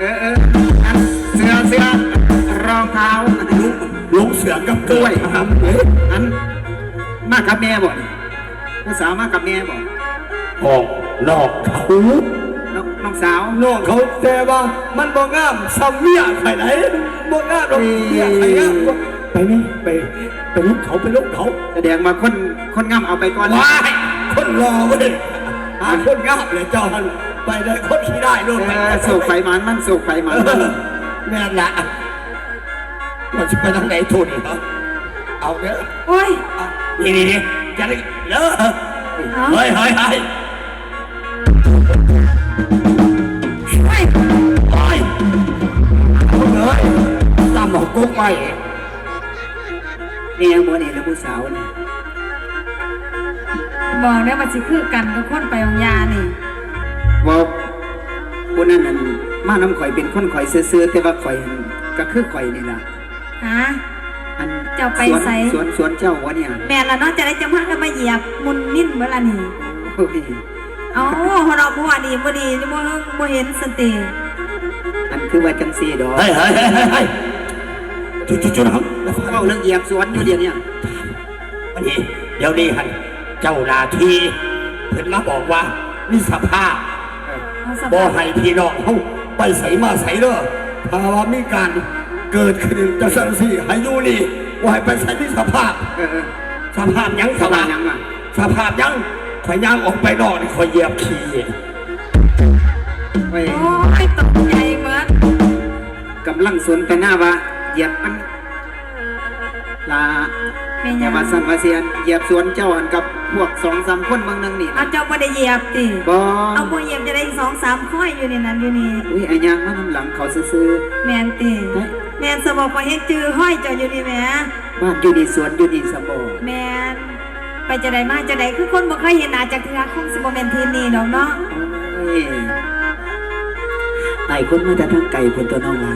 ເອີໆ ອັນເສື້ອ ເສື້ອ ລອງເທົ້າ ລຸງ ລຸງເສື້ອກັບກ້ວຍ ເອີຍ ອັນ ມາກັບແມ່ບໍ່ນີ້? ຜູ້ສາວມາກັບແມ່ບໍ່? ອອກນອກເຂົາ ນ້ອງ ນ້ອງສາວ ນ້ອງເຂົາ ແຕ່ວ່າມັນບໍ່ງາມສ່ຳເມຍຂ້ອຍໃດ໋ ບໍ່ງາມດອກ ເອີ ເມຍຂ້ອຍງາມກວ່າ ໄປນີ້ ໄປ ໄປລຸກເຂົາ ໄປລຸກເຂົາ ສະແດງວ່າຄົນ ຄົນງາມເອົາໄປກ່ອນ ວ້າຍ ຄົນຫຼໍ່ເວີ້ຍ ຫາຄົນງາມແຫຼະເຈົ້າຫັ້ນ ໄປໄດ້ຄົນຂີ້ຮ້າຍໂລດ ເອີ ໂຊກໃຜໝານມັນ ໂຊກໃຜໝານມັນ ເອີ ແມ່ນລະ ມັນຊິໄປທາງໃດໂທດນີ້ເນາະ ເອົາເດີ ໂອ້ຍ ນີ້ໆໆ ຢ່າໄດ້ເດີ ເອົ້າ ເຮີ້ຍໆໆ ໂອ້ຍ ໂອ້ຍ ເອົາເດີ ຕຳເອົາກົກໄວ້ ແມ່ນຫຍັງບໍ່ນີ້ລະຜູ້ສາວນີ້? ບອກແລ້ວວ່າຊິຄືກັນກັບຄົນໄປໂຮງຢານີ້ ເວົ້າ ຜູ້ນັ້ນນັ້ນມານຳຂ້ອຍເປັນຄົນຂ້ອຍຊື່ໆ ແຕ່ວ່າຂ້ອຍຫັ້ນກະຄືຂ້ອຍນີ້ລະ ຫາ ອັນ ເຈົ້າໄປໃສ? ສວນ ສວນ ສວນເຈົ້າບໍ່ນີ້? ແມ່ນລະເນາະ ຈັ່ງໃດຈັ່ງພາກັນມາຢຽບໝຸ່ນມິນເບິດລະນີ້ ໂອ້ຍ ເອົ້າ ຫົວເນາະ ບໍ່ວ່າດີບໍ່ດີ ບໍ່ ບໍ່ເຫັນຊັ້ນຕິ ອັນຄືວ່າຈັ່ງຊີ້ດອກ ເຮີ້ຍໆໆໆ ຈຸດໆໆ ເວົ້າເລື່ອງຢຽບສວນຢູ່ດຽວນີ້ ອັນນີ້ ດຽວນີ້ຫັ້ນ ເຈົ້າໜ້າທີ່ເພິ່ນມາບອກວ່າມີສະພາບ ເອີ ບໍ່ໃຫ້ພີ່ນ້ອງເຮົາໄປໃສມາໃສເດີ ຖ້າວ່າມີການເກີດຂຶ້ນຈັ່ງຊັ້ນຈັ່ງຊີ້ ໃຫ້ຢູ່ນີ້ ບໍ່ໃຫ້ໄປໃສ ມີສະພາບ ເອີ ເອີ ສະພາບຫຍັງ ສະພາບຫຍັງ ສະພາບຫຍັງ ຂ້ອຍຍ່າງອອກໄປນອກນີ້ ຂ້ອຍຢຽບຂີ້ ໂອ້ຍ ໂອ້ຍ ຕົກໃຈເບິດ ກຳລັງສົນທະນາວ່າຢຽບມັນ ລະ ແມ່ນຫຍັງ? ຢ່າວ່າຊັ້ນວ່າຊີ້ ຢຽບສວນເຈົ້າຫັ້ນກັບພວກສອງສາມຄົນເບິ່ງໜຶ່ງນີ້ ເອົາ ເຈົ້າບໍ່ໄດ້ຢຽບຕິ? ບໍ່ ເອົາ ບໍ່ຢຽບຈັ່ງໃດ ສອງສາມຄອຍຢູ່ໃນນັ້ນຢູ່ນີ້ ອຸ້ຍ ອ້າຍຍ່າງມານຳຫຼັງເຂົາຊື່ໆ ແມ່ນຕິ? ເອີຍ ແມ່ນຊະບໍ ຂ້ອຍແຮ່ງຈື່ຮອຍເຈົ້າຢູ່ນີ້ແໝ ບ້ານຢູ່ນີ້ ສວນຢູ່ນີ້ຊະບໍ ແມ່ນ ໄປຈັ່ງໃດມາຈັ່ງໃດ ຄືຄົນບໍ່ເຄີຍເຫັນໜ້າຈັກເທື່ອ ຄົງຊິບໍ່ແມ່ນທີ່ນີ້ດອກເນາະ ໂອ້ຍ ອ້າຍຄົນມາແຕ່ທາງໄກພຸ້ນຕົວະນ້ອງຫຼ້າ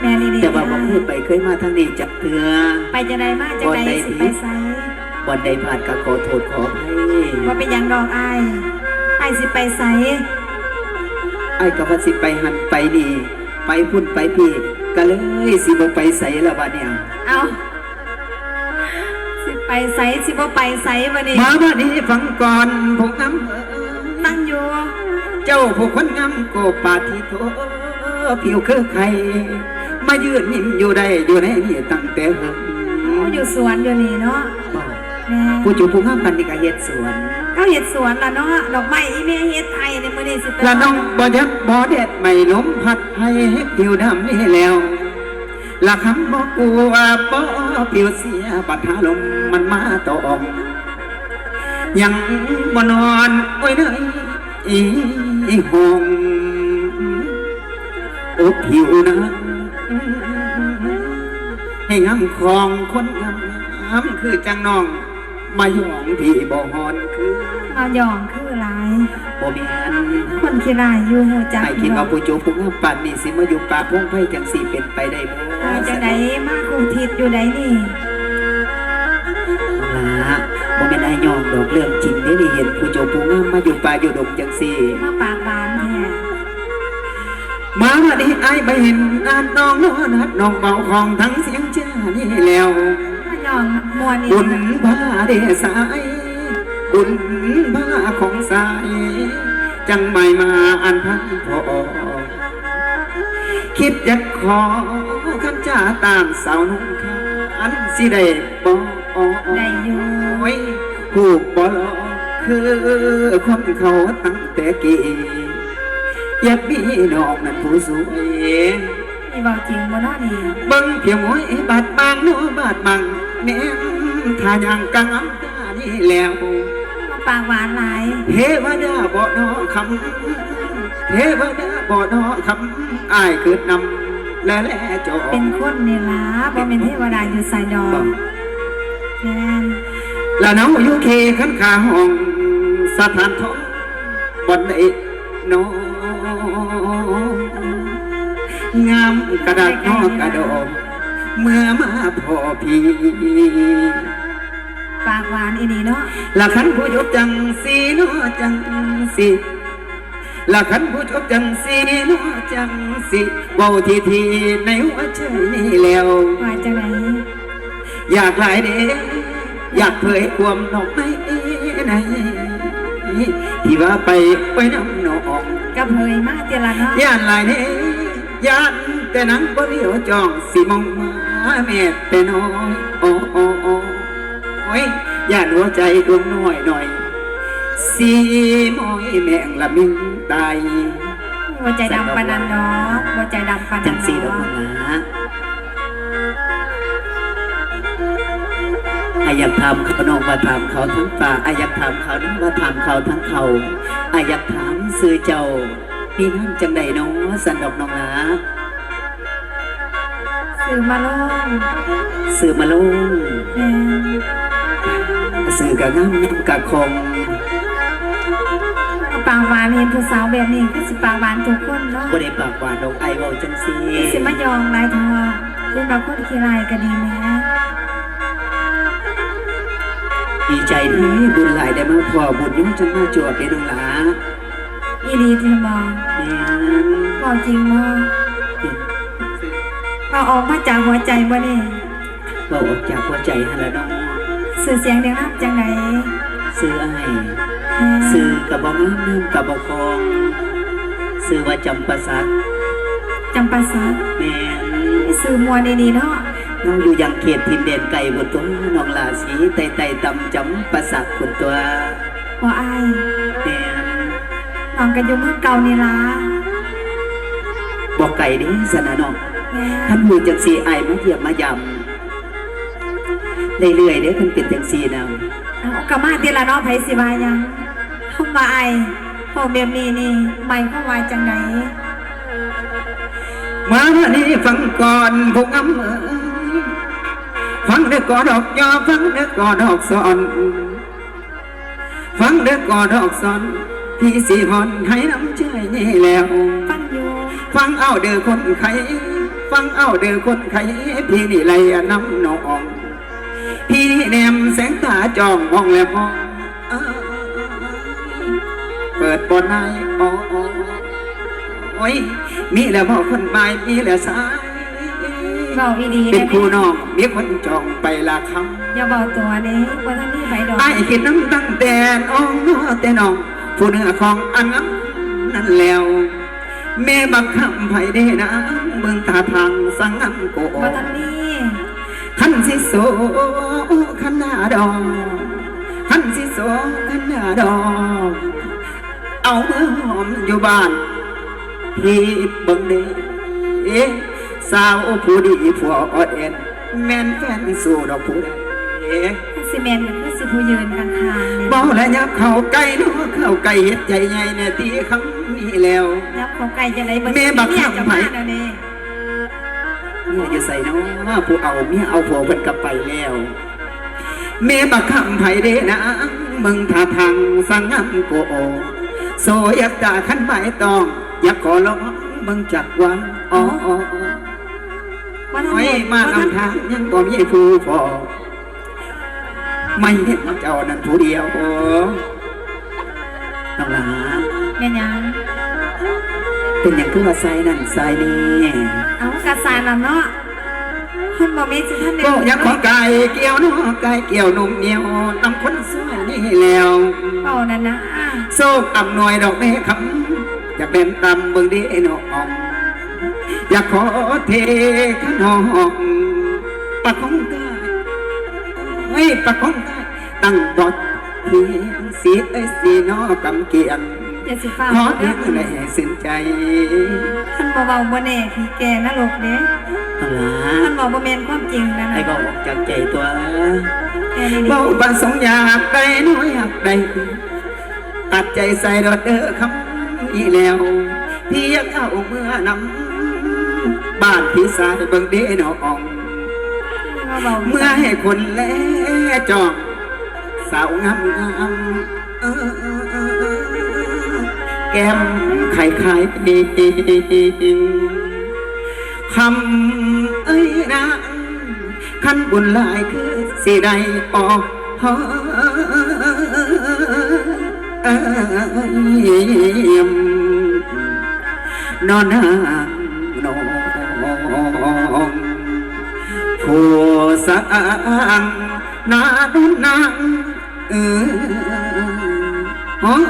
ແມ່ນອີ່ຫຼີ ແຕ່ວ່າບໍ່ເຄີຍໄປເຄີຍມາທາງນີ້ຈັກເທື່ອ ໄປຈັ່ງໃດມາຈັ່ງໃດ ຊິໄປໃສ ບ່ອນໃດຜິດ ບ່ອນໃດພາດກະຂໍໂທດຂໍອະໄພ ບໍ່ເປັນຫຍັງດອກອ້າຍ ອ້າຍຊິໄປໃສ? ອ້າຍກະວ່າຊິໄປຫັ້ນໄປນີ້ ໄປພຸ້ນໄປພີ້ ກະເລີຍຊິບໍ່ໄປໃສລະບາດນີ້ ເອົ້າ ຊິໄປໃສ ຊິບໍ່ໄປໃສບາດນີ້ ມາບາດນີ້ຟັງກ່ອນຜູ້ງາມເອີຍ ຟັງຢູ່ ເຈົ້າຜູ້ຄົນງາມໂກປາທິໂທ ຜິວຄືໄຂ່ ມາຢືນຍິ້ມຢູ່ໄດ້ຢູ່ໃນນີ້ຕັ້ງແຕ່ເຫິງ ໂອ້ ຢູ່ສວນຢູ່ນີ້ເນາະ ບໍ່ ແມ່ນ ຜູ້ເຈົ້າຜູ້ງາມປານນີ້ກະເຮັດສວນ ເຮົາເຮັດສວນລະເນາະ ດອກໄມ້ອີ່ແມ່ເຮັດໃຫ້ໃນມື້ນີ້ຊິໄປ ລະນ້ອງບໍ່ຢາກບໍ່ແດດໄໝລົມພັດໃຫ້ຜິວດຳນີ້ແລ້ວ ລະຄຳບໍ່ກົວບໍ່ປິວເສຍ ບັດຫາລົມມັນມາຕອງ ຍັງບໍ່ນອນ ໂອ້ຍເດີ ອີ່ຫ້ອງ ອົບຜິວນາງ ໃຫ້ງາມຂອງຄົນງາມ ຄືຈັ່ງນ້ອງ ມາຢອງພີ່ບໍ່ຮ້ອນຄື ມາຢອງຄືຫຼາຍ ບໍ່ແມ່ນ ຄົນຂີ້ຮ້າຍຢູ່ ຮູ້ຈັກ ອ້າຍຄິດວ່າຜູ້ໂຈຜູ້ງາມປານນີ້ຊິມາຢູ່ປ່າໂພງໄພຈັ່ງຊີ້ເປັນໄປໄດ້ບໍ່? ເອີ ຈັ່ງໃດມາຄູ່ທິດຢູ່ໃດນີ້ ນ້ອງຫຼ້າ ບໍ່ແມ່ນອ້າຍຍ້ອງດອກ ເລື່ອງຈິງເດ້ນີ້ ເຫັນຜູ້ໂຈຜູ້ງາມມາຢູ່ປ່າຢູ່ດົງຈັ່ງຊີ້ ມາປາກຫວານແທ້ ມາບາດນີ້ອ້າຍໄປເຫັນອາດນ້ອງນອນ ອາດນ້ອງເວົ້າຂອງທັງສຽງເຈ້ຍນີ້ແລ້ວ ມາຍ້ອງມ່ວນອີ່ຫຼີ ບຸນພາເດຊາຍ ບຸນພາຂອງຊາຍ ຈັ່ງໝາຍມາອັນພັນພໍ ຄິດຢາກຂໍຄຳຈາຕາມສາວໜຸ່ມຂານ ຊິໄດ້ບໍ່? ໄດ້ຢູ່ ໂອ້ຍ ຮູບບໍ່ຫຼໍ່ຄືຄົນເຂົາຕັ້ງແຕ່ກີ້ ຢາກມີນ້ອງນັ້ນຜູ້ຊ່ວຍ ນີ້ເວົ້າຈິງບໍ່ເນາະນີ້? ເບິ່ງພຽງໂຫຍບາດບາງເນາະ ບາດບາງແມ່ນ ຖ້າຍ່າງກະງາມຕານີ້ແລ້ວ ປາກຫວານຫຼາຍ ເທວະດາບໍ່ເນາະຄຳ ເທວະດາບໍ່ເນາະຄຳ ອ້າຍຄິດນຳແລໆ ເຈົ້າ ເປັນຄົນນີ້ລະ ບໍ່ແມ່ນເທວະດາຢູ່ໃສດອກ ແມ່ນ ລະເນົາຢູ່ເຂດຄັນຄາຫ້ອງ ສະຖານທອງ ບ່ອນໃດ ນ້ອງ ງາມກະດາກນອກກະດອກ ເມື່ອມາພໍ້ພີ່ ປາກຫວານອີ່ຫຼີເນາະ ລະຄັນຜູ້ຢູ່ຈັ່ງຊີ້ເນາະ ຈັ່ງຊີ້ ລະຄັນຜູ້ຈົບຈັ່ງຊີ້ເນາະ ຈັ່ງຊິເວົ້າທີ່ໆໃນຫົວໃຈນີ້ແລ້ວ ວ່າຈັ່ງໃດ? ຢາກຫຼາຍເດ້ ຢາກເຜີຍຄວາມນອກໃນໃນ ທີ່ວ່າໄປໄປນຳນ້ອງ ກໍເຜີຍມາຕິລະເນາະ ຢ້ານຫຼາຍເດ້ ຢ້ານແຕ່ນາງບໍ່ຫຼຽວຈ້ອງ ຊິມອງມາແມ່ນແຕ່ນ້ອຍ ໂອ້ ໂອ້ ໂອ້ ໂອ້ຍ ຢ້ານຫົວໃຈດວງນ້ອຍໆ ຊິມອຍແມງລະມິງຕາຍ ຫົວໃຈດຳປານນັ້ນດອກ ຫົວໃຈດຳປານນັ້ນດອກ ຈັ່ງຊີ້ດອກນ້ອງຫຼ້າ ອ້າຍຢາກຖາມເຂົາ ນ້ອງວ່າຖາມເຂົາທາງຟ້າ ອ້າຍຢາກຖາມເຂົາ ນ້ອງວ່າຖາມເຂົາທາງເຂົາ ອ້າຍຢາກຖາມຊື່ເຈົ້າ ມີນາມຈັ່ງໃດນໍ ຊັ້ນດອກນ້ອງຫຼ້າ? ຊື່ມະໂລງ ຊື່ມະໂລງ ແມ່ນ ຊື່ກະງາມ ນາມກະຄ່ອງ ປາກຫວານ ເຫັນຜູ້ສາວແບບນີ້ຄືຊິປາກຫວານທຸກຄົນເນາະ ບໍ່ໄດ້ປາກຫວານດອກ ອ້າຍເວົ້າຈັ່ງຊີ້ ຄືຊິມາຢອງຫຼາຍເທື່ອ ເປັນບາງຄົນຂີ້ຮ້າຍກະດີແມ້ ດີໃຈເດ້ ບຸນຫຼາຍໄດ້ມາພໍ້ ບຸນຍອງຈັ່ງມາຈວບເດ້ນ້ອງຫຼ້າ. ອີ່ຫຼີຕິບໍ່? ແມ່ນ ເວົ້າຈິງບໍ່? ຈິງ ເວົ້າອອກມາຈາກຫົວໃຈບໍ່ນີ້? ເວົ້າອອກຈາກຫົວໃຈຫັ້ນລະນ້ອງ. ຊື່ສຽງຮຽງນາມຈັ່ງໃດ? ຊື່ອ້າຍ ແມ່ນ ຊື່ກະບໍ່ງາມ ນາມກະບໍ່ຄ່ອງ ຊື່ວ່າຈຳປາສັກ. ຈຳປາສັກ? ແມ່ນ ຊື່ມ່ວນອີ່ຫຼີເນາະ. ເຮົາຢູ່ຍັງເຂດຖິ່ນແດນໄກພຸ້ນຕົວະ ນ້ອງຫຼ້າສີ ໄຕ່ໆຕຳຈຳປາສັກພຸ້ນຕົວະ. ບໍ່ອ້າຍ ແມ່ນ ນ້ອງກະຢູ່ເມືອງເກົ່ານີ້ລະ ບໍ່ໄກເດ້ຊັ້ນນະນ້ອງ. ແມ່ນ ຄັນຮູ້ຈັ່ງຊີ້ ອ້າຍມາຢ້ຽມມາຢາມໄດ້ເລື້ອຍເດ້ ຄັນເປັນຈັ່ງຊີ້ນະ. ເອົ້າ ກະມາຕິລະເນາະ ໃຜຊິວ່າຫຍັງ. ຄຳວ່າອ້າຍເວົ້າແບບນີ້ນີ້ ໝາຍຄວາມວ່າຈັ່ງໃດ? ມານີ້ຟັງກ່ອນຜູ້ງາມເອີຍ ຟັງເດີກໍດອກຍໍ ຟັງເດີກໍດອກສອນ ຟັງເດີກໍດອກສອນ ພີ່ຊິຮ້ອນໄຫ້ນຳໃຈນີ້ແລ້ວ. ຟັງຢູ່ ຟັງເອົາເດີຄົນໄຂ້ ຟັງເອົາເດີຄົນໄຂ້ ພີ່ນີ້ໄລ່ນຳນ້ອງ ພີ່ນີ້ແນມແສງຕາຈ້ອງມອງແລມອງ ເອີ ເປີດບໍ່ນາຍ ໂອ້ ໂອ້ຍ ມີແລ້ວບໍ່ຄົນໝາຍ ມີແລ້ວຊາຍ ເວົ້າອີ່ຫຼີເປັນຄູ່ນ້ອງ ມີຄົນຈອງໄປລະຄຳ. ຢ່າເວົ້າຕົວະເດ້ ບໍ່ທັນມີໃຜດອກ. ອ້າຍຄິດນຳຕັ້ງແຕ່ນ້ອງ ແຕ່ນ້ອງ ຜູ້ເນື້ອຂອງອັນງາມນັ້ນແລ້ວ ແມ່ບັກຄຳໃຜເດ້ນາງ ເບິ່ງທ່າທາງສັງງາມໂກ ບໍ່ທັນມີ. ຄັນຊິໂສຄັນນາດອກ ຄັນຊິໂສຄັນນາດອກ ເອົາມືຫອມຢູ່ບ້ານ ພີ່ເບິ່ງເດ້ ສາວຜູ້ດີຜົວອ່ອນແອນ ແມ່ນແຟນສູ່ດອກຜູ້ໃດ. ຄັນຊິແມ່ນກໍຄືຊິຜູ້ຢືນຂ້າງໆນີ້. ເວົ້າແລ້ວຫຍັບເຂົ້າໃກ້ເນາະ ເຂົ້າໃກ້ເຮັດໃຈໃຫຍ່ແດ່ຕິຄຳນີ້ແລ້ວ. ຫຍັບເຂົ້າໃກ້ຈັ່ງໃດ ແມ່ບັກຄຳໃຜ ເມຍຢູ່ໃສເນາະ ຜູ້ເອົາເມຍເອົາຜົວເພິ່ນກໍໄປແລ້ວ. ແມ່ບັກຄຳໃຜເດ້ນາງ ເບິ່ງທ່າທາງສັງງາມໂກ ໂອ ໂສ ຢາກຕາຄັນໃບຕອງ ຢາກຂໍລອງເບິ່ງຈັກວັນ ອໍ ໂອ້ຍ ມານຳທາງຍັງບໍ່ມີຜູ້ພໍ ມາເຫັນເຈົ້ານັ້ນຜູ້ດຽວ ນ້ອງຫຼ້າ ແມ່ນຫຍັງ? ເປັນຫຍັງຄືວ່າຊາຍນັ້ນຊາຍນີ້? ເອົ້າ ກະຊາຍນັ້ນເນາະ ເພິ່ນບໍ່ມີຊິທັນໄດ້ ເວົ້າຫຍັງຂອງກາຍກ່ຽວເນາະ ກາຍກ່ຽວນຸ່ງໜຽວ ນຳຄົນຊາຍນີ້ແລ້ວ ເວົ້ານັ້ນນະ ໂຊກອຳນວຍດອກແມ່ຄຳ ຢາກແລ່ນຕາມເບິ່ງເດ້ນ້ອງ ຢາກຂໍເທຂະໜອງ ປະຄອງກາຍ ເອີຍ ປະຄອງກາຍ ຕັ້ງບອດ ພີ່ສີເອີຍສີໜໍກຳກຽມ ຢ່າຊິຟ້າວ ຂໍພຽງໄດ້ຊື່ນໃຈ ຄັນບໍ່ເວົ້າບໍ່ແນ່ຜີແກ່ນະລົກເດ້ ອັນລະ ຄັນເວົ້າບໍ່ແມ່ນຄວາມຈິງນະ ໃຫ້ເວົ້າອອກຈາກໃຈຕົວະ ເວົ້າປະສົງຢາກໄດ້ນ້ອຍຢາກໄດ້ ຕັດໃຈໃສ່ໂລດເດີຄຳນີ້ແລ້ວ ພີ່ຢາກເອົາເມືອນຳ ບ້ານພີ່ຊາຍເບິ່ງເດ້ນ້ອງ ເມືອໃຫ້ຄົນແລຈອງ ສາວງາມໆ ເອີ ແກ້ມໄຂ່ໆ ຄຳເອີຍນາງ ຄັນບຸນຫຼາຍຄືຊິໄດ້ອອກ ເອີຍ ນອນນາງນ້ອງ ຜູ້ສາງນານວນນາງ ເອີ ໂອ້ຍ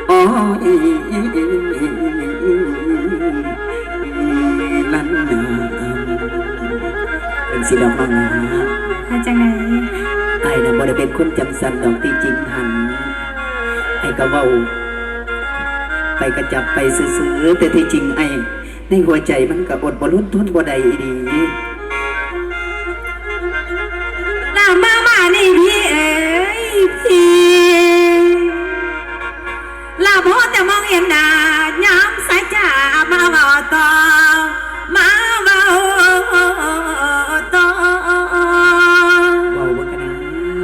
ໂອ້ຍ ເປັນຊິດອກນ້ອງນາ. ວ່າຈັ່ງໃດ? ອ້າຍນະບໍ່ໄດ້ເປັນຄົນຈັ່ງຊັ້ນດອກ ທີ່ຈິງຫັ້ນ ອ້າຍກໍເວົ້າໄປກະຈັບໄປຊື່ໆ ແຕ່ທີ່ຈິງອ້າຍ ໃນຫົວໃຈມັນກະອົດບໍ່ລົນທົນບໍ່ໄດ້ອີ່ຫຼີ. ລະມາ ມານີ້ພີ່ເອີຍ ພີ່ ລະພໍແຕ່ມອງເຫັນໜ້າ ຍາມສາຍຕາມາເວົ້າຕໍ່ ມາເວົ້າຕໍ່. ເວົ້າເບິ່ງກະນາ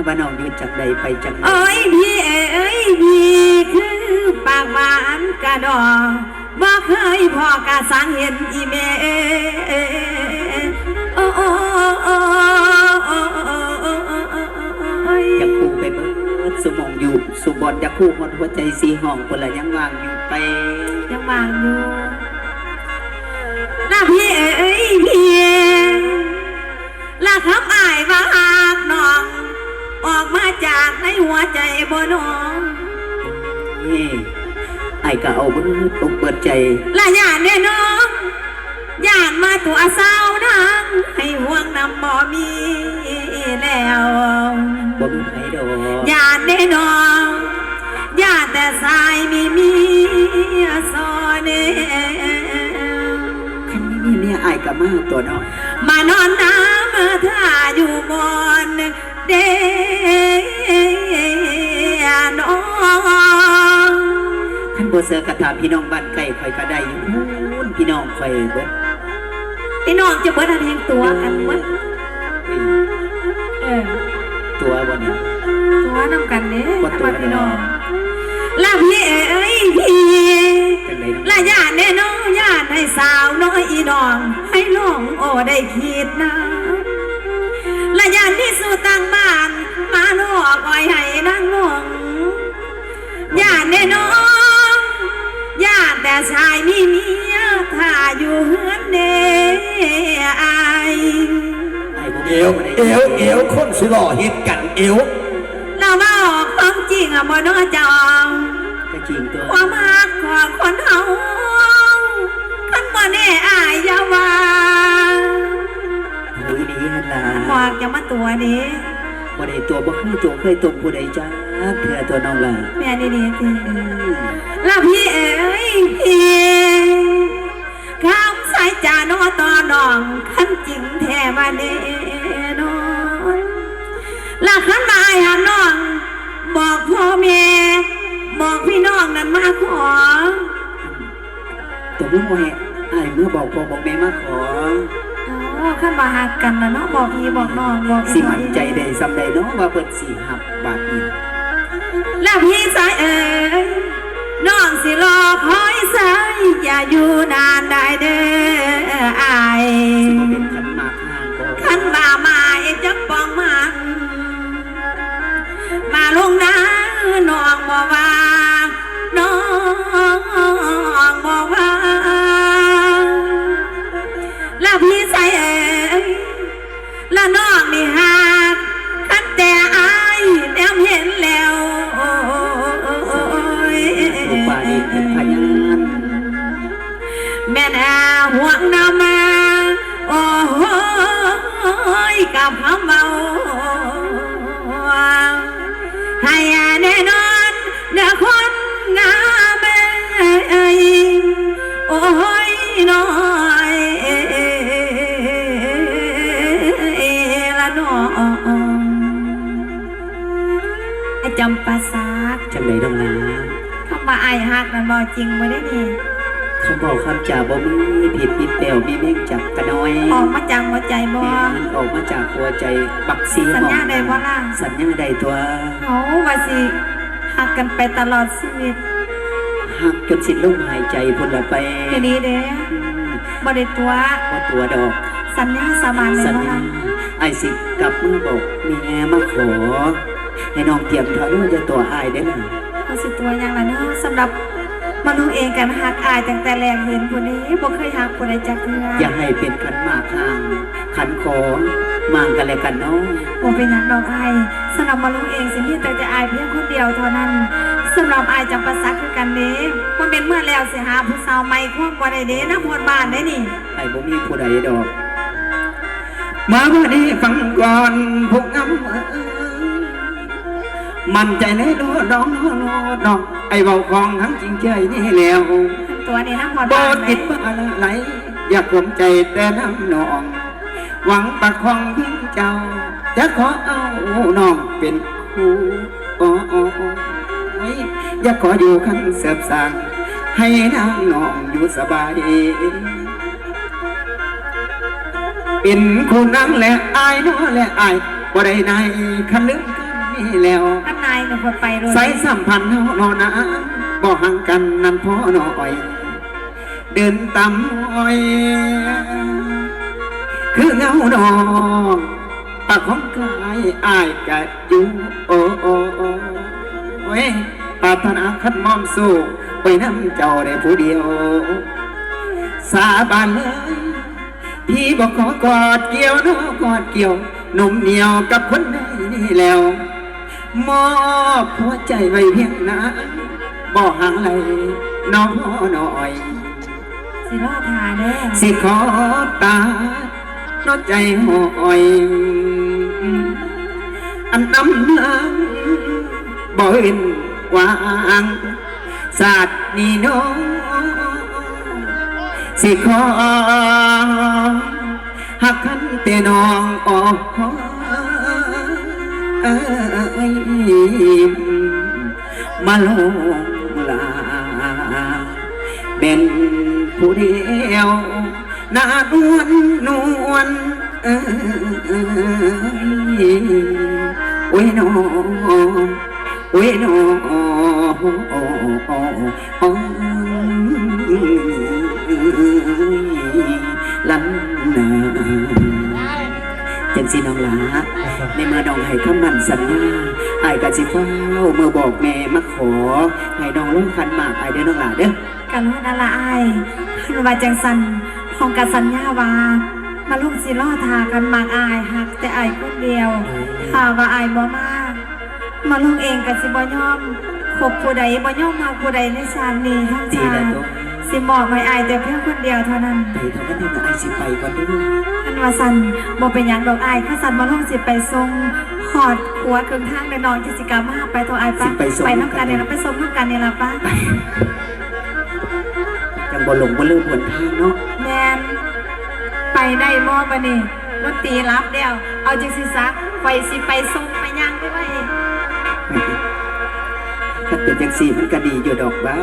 ວ່ານ້ອງຢູ່ຈັ່ງໃດ ໄປຈັ່ງໃດ? ໂອ້ຍ ພີ່ເອີຍ ພີ່ຄືປາກຫວານກະດອງ ບໍ່ເຄີຍພໍ້ກະສັງເຫັນອີ່ແມ່ ໂອ້ຍ. ຢາກຄູ່ໄປເບິດຊຸມອງຢູ່ຊຸບອນ ຢາກຄູ່ຮອດຫົວໃຈສີຫ້ອງພຸ້ນລະ ຍັງວ່າງຢູ່ໄປ ຍັງວ່າງຢູ່ ລະພີ່ເອີຍ ພີ່ ລະຄຳອ້າຍວ່າຮັກນ້ອງ ອອກມາຈາກໃນຫົວໃຈບໍ່ນ້ອງ? ເອີ ອ້າຍກະເອົາເບິດອົກເບິດໃຈ ລະຢ້ານເດ້ນ້ອງ ຢ້ານມາຕົວະສາວນາງ ໃຫ້ຫ່ວງນຳບໍ່ມີແລ້ວ ບໍ່ມີໃຜດອກ ຢ້ານເດ້ນ້ອງ ຢ້ານແຕ່ຊາຍມີເມຍຊ້ອນ. ຄັນມີເມຍ ເມຍອ້າຍກະມາຕົວະນ້ອງ ມານອນນາ ມາຖ້າຢູ່ບ່ອນເດ້ນ້ອງ. ຄັນບໍ່ເຊື່ອກະຖາມພີ່ນ້ອງບ້ານໃກ້ຂ້ອຍກະໄດ້ຢູ່ພຸ້ນ ພີ່ນ້ອງຂ້ອຍເບິດ ພີ່ນ້ອງຈະເບິດ ອັນແຮ່ງຕົວະກັນເບິດ ເອີ ຕົວະບໍ່ນີ້ ຕົວະນຳກັນເດ້ ບໍ່ຕົວະ ພີ່ນ້ອງ ລະພີ່ເອີຍ ພີ່ ຈັ່ງໃດ ລະຢ້ານແນ່ນ້ອງ ຢ້ານໃຫ້ສາວນ້ອຍອີນ້ອງ ໃຫ້ນ້ອງໂອໄດ້ຄິດນຳ ລະຢ້ານມີສູ່ຕ່າງບ້ານ ມາຫຼອກອ້ອຍໃຫ້ນາງນ້ອງ ຢ້ານແນ່ນ້ອງ ຢ້ານແຕ່ຊາຍມີເມຍຖ້າຢູ່ເຮືອນເດ້ອ້າຍ. ອ້າຍບໍ່ມີ ເອວ ເອວ ເອວ ຄົນຊິຫຼໍ່ເຮັດກັນ ເອວ ລະເວົ້າຄວາມຈິງອະບໍ່ນ້ອເຈົ້າ? ກະຈິງຕົວະ ຄວາມຮັກຂອງຄົນເຮົາ ຄັນບໍ່ແນ່ອ້າຍຢ່າວ່າ ເອົາອີ່ຫຼີຫັ້ນລະ ບອກຢ່າມາຕົວະເດ້. ບໍ່ໄດ້ຕົວະ ບໍ່ເຄີຍຕົວະ ເຄີຍຕົມຜູ້ໃດຈັກເທື່ອຕົວະນ້ອງລະ ແມ່ນອີ່ຫຼີຕິ? ອືມ ລະພີ່ເອີຍ ພີ່ ຄຳສາຍຈານ້ອງຕໍ່ນ້ອງ ຄັນຈິງແທ້ວ່າແນ່ນອນ ລະຄັນວ່າອ້າຍຮັກນ້ອງ ບອກພໍ່ແມ່ ບອກພີ່ນ້ອງນັ້ນມາຂໍ. ຕົກລົງວ່າໃຫ້ອ້າຍເມືອບອກພໍ່ບອກແມ່ມາຂໍ. ອໍ ຄັນວ່າຮັກກັນນະເນາະ ບອກພີ່ບອກນ້ອງ ບອກ ຊິໝັ້ນໃຈໄດ້ສ່ຳໃດເນາະ ວ່າເພິ່ນຊິຮັບບາດນີ້. ລະພີ່ຊາຍເອີຍ ນ້ອງຊິລໍຄອຍຊາຍ ຢ່າຢູ່ນານໄດ້ເດີອ້າຍ. ຊິບໍ່ເປັນຂັນໝາກຫ້າງບໍ່? ຄັນວ່າໝາຍຈັກປ່ອງມັນ ມາລົງນານ້ອງບໍ່ວ່າ ນ້ອງບໍ່ວ່າ ລະພີ່ຊາຍເອີຍ ລະນ້ອງນີ້ຮັກ ຄັນແຕ່ອ້າຍແນມເຫັນແລ້ວ ໂອ້ຍ ອຸປານີເປັນພະຍານ ແມ່ນຫວງນຳ ໂອ້ຍ ກັບຄຳເວົ້າ ໃຫ້ແນ່ນອນເດີຄົນງາມເອີຍ ໂອ້ຍ ນ້ອຍລະນ້ອງ ອ້າຍຈຳປາສັກ. ຈັ່ງໃດນ້ອງລາ? ຄຳວ່າອ້າຍຮັກນັ້ນເວົ້າຈິງບໍ່ເດນີ້? ຄຳເວົ້າຄຳຈາບໍ່ມີຜິດມີແປ້ວ ມີແມງຈັກກະນ້ອຍ ອອກມາຈາກຫົວໃຈບໍ່? ແມ່ນ ອອກມາຈາກຫົວໃຈບັກສີ ສັນຍາໄດ້ບໍ່ລະ? ສັນຍາໄດ້ຕົວະ. ເຮົາວ່າຊິຮັກກັນໄປຕະຫຼອດຊີວິດ ຮັກຈົນສິ້ນລົມຫາຍໃຈພຸ້ນລະໄປ. ອີ່ຫຼີເດ້. ອືມ ບໍ່ໄດ້ຕົວະ ບໍ່ຕົວະດອກ. ສັນຍາສາບານໄດ້ບໍ່ລະ? ສັນຍາ. ອ້າຍຊິກັບມາບອກແມ່ມາຂໍ. ໃຫ້ນ້ອງຕຽມເຂົ້າເດີ ຢ່າຕົວະອ້າຍເດີນະ. ເຮົາຊິຕົວະຫຍັງລະເນາະ? ສຳລັບໝາລຸງເອງກະຮັກອ້າຍຕັ້ງແຕ່ແລກເຫັນພຸ້ນເດ້ ບໍ່ເຄີຍຮັກຜູ້ໃດຈັກເທື່ອ. ຢ່າໃຫ້ເປັນຂັນໝາກຮ່າງ ຂັນຂໍໝາກກັນແລະກັນເນາະ. ບໍ່ເປັນຫຍັງດອກອ້າຍ, ສຳລັບໝາລຸງເອງຊິມີຕັ້ງແຕ່ອ້າຍພຽງຄົນດຽວເທົ່ານັ້ນ. ສຳລັບອ້າຍຈຳປາສັກຄືກັນເດ້, ບໍ່ແມ່ນເມື່ອແລ້ວຊິຫາຜູ້ສາວໃໝ່ຄວງບໍ່ໄດ້ເດ້ ນຳຮອດບ້ານເດ້ນີ້. ອ້າຍບໍ່ມີຜູ້ໃດດອກ. ມາເບິ່ງນີ້ຟັງກ່ອນພວກງາມເອີຍ, ໝັ້ນໃຈໃນໂລດອງໂລດອງ, ອ້າຍເວົ້າຂອງທັງຈິງໃຈນີ້ແລ້ວ. ຕົວະນີ້ນຳຮອດບ້ານເດ້. ບໍ່ຄິດວ່າລະໄລ ຢາກຂອມໃຈແຕ່ນຳນ້ອງ, ຫວັງປະຄອງເພິ່ງເຈົ້າ, ຢາກຂໍເອົານ້ອງເປັນຄູ່. ໂອ້ຍ ຢາກຂໍຢູ່ຄັນເສີບສ້າງ ໃຫ້ນາງນ້ອງຢູ່ສະບາຍ ເປັນຄູ່ນາງແລະອ້າຍເນາະ ແລະອ້າຍບໍ່ໄດ້ນາຍ ຄັນລືມຄຳນີ້ແລ້ວ ຄັນນາຍກໍບໍ່ໄປໂລດ ສາຍສຳພັນເຮົາເນາະນາງ ບໍ່ຫ່າງກັນນັ້ນພໍນ້ອຍ ເດີນຕາມຮອຍຄືເງົານ້ອງ ປາກຂອງກາຍອ້າຍກະຢູ່ ໂອ້ຍ ປາດຖະໜາຂັດໝອມສູ້ ໄປນຳເຈົ້າໄດ້ຜູ້ດຽວ ສາບານເລີຍ ພີ່ບໍ່ຂໍກອດກ່ຽວເນາະ ກອດກ່ຽວ ນຸ່ມໜຽວກັບຄົນໃດນີ້ແລ້ວ ມອບຫົວໃຈໄວ້ພຽງນາງ ບໍ່ຫ່າງໄກນ້ອງພໍນ້ອຍ ຊິລໍຖ້າເດີ ຊິຂໍຕາຍເນາະໃຈຫ້ອຍ ອັນນຳນາງບໍ່ເວັ້ນຫວ່າງ ຊາດນີ້ນ້ອງ ຊິຂໍຮັກຄັນແຕ່ນ້ອງ ໂອ້ຍ ມາລົງລາ ແມ່ນຜູ້ດຽວ ໜ້ານວນນວນ ເອີຍ ໂອ້ຍ ໂອ້ຍ ໂອ້ຍ ໂອ້ຍ ໂອ້ຍ ລັນນາ ຈັ່ງຊີ້ນ້ອງຫຼ້າ ໃນເມື່ອນ້ອງໃຫ້ຄຳໝັ້ນສັນຍາ ອ້າຍກໍຊິຟ້າວເມືອບອກແມ່ມາຂໍ ໃຫ້ນ້ອງລົງຂັນໝາກອ້າຍເດີນ້ອງຫຼ້າເດີ. ກະໂລດຫັ້ນລະອ້າຍ ຄັນວ່າຈັ່ງຊັ້ນ ນ້ອງກະສັນຍາວ່າ ມາລຸງຊິລໍຖ້າຂັນໝາກອ້າຍ ຮັກແຕ່ອ້າຍຄົນດຽວ ຖ້າວ່າອ້າຍບໍ່ມາ ມາລຸງເອງກະຊິບໍ່ຍອມຄົບຜູ້ໃດ ບໍ່ຍອມຮັກຜູ້ໃດໃນຊາດນີ້ ທັງຊາດ ຊິມອບໃຫ້ອ້າຍແຕ່ພຽງຄົນດຽວເທົ່ານັ້ນ. ໄປເຖາະ ຄັນຊັ້ນອ້າຍຊິໄປກ່ອນເດີ. ຄັນວ່າຊັ້ນ ບໍ່ເປັນຫຍັງດອກອ້າຍ ຄັນຊັ້ນມາລຸງຊິໄປສົ່ງຮອດຂົວເຄິ່ງທາງແລ້ວ ນ້ອງຈຶ່ງຊິກັບມາ. ໄປເຖາະອ້າຍ ໄປ ໄປນຳກັນນີ້ລະ ໄປສົ່ງນຳກັນນີ້ລະ ໄປ. ຈັ່ງບໍ່ຫຼົງບໍ່ລືມຫົນທາງເນາະ. ແມ່ນ. ໄປໄດ້ບໍ່ບາດນີ້? ດົນຕີຫຼັບແລ້ວ. ເອົາຈັ່ງຊີ້ຊະ ຂ້ອຍຊິໄປສົ່ງ ໄປຍ່າງໄປໄວ້. ຄັນເປັນຈັ່ງຊີ້ມັນກະດີຢູ່ດອກຫວາ.